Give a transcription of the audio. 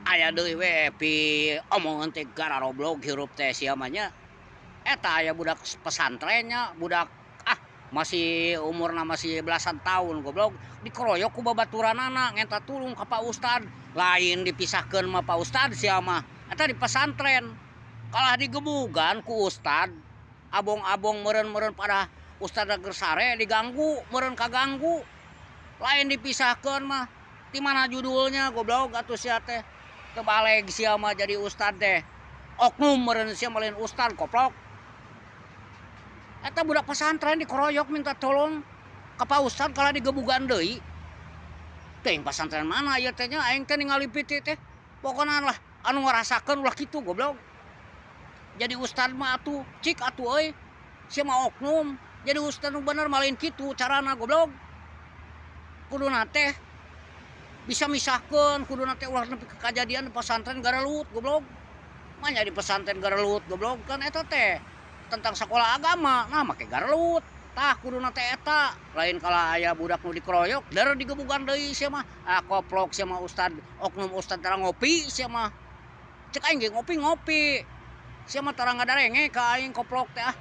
Aya deui we pi omongan teh gararoblog hirup teh sia mah nya. Eta aya budak pesantren nya, budak ah masih umurna masih belasan tahun goblok, dikeroyok ku babaturanana ngenta tulung ka Pak Ustad, lain dipisahkeun mah Pak Ustad sia mah. Eta di pesantren kalah digebugan ku ustad, abong-abong meureun-meureun pada ustad keur sare diganggu, meureun kaganggu. Lain dipisahkeun mah. Di mana judulnya goblok atuh sia teh. Teu baleg sia mah jadi ustad teh. Oknum meureun sia mah lain ustad koplok. Eta budak pesantren dikeroyok minta tolong ka Pak Ustad kalah digebugan deui. Teuing pesantren mana ieu teh nya, aing teh ningali piti teh. Pokona lah anu ngarasakeun ulah kitu goblok. Jadi ustad mah atuh cik atuh euy. Sia mah oknum. Jadi ustad nu bener mah lain kitu carana goblok. Kuduna teh bisa misahkeun, kuduna teh ulah nepi ka kajadian di pesantren garelut goblok. Manya di pesantren garelut goblok kan eta teh tentang sekolah agama, nah make garelut. Tah kuduna teh eta, lain kalah aya budak nu dikeroyok der digebugan deui sia mah. Ah koplok sia mah ustad, oknum ustad tara ngopi sia mah. Cek aing ge ngopi-ngopi. Sia mah tara ngadarenge ka aing koplok teh ah.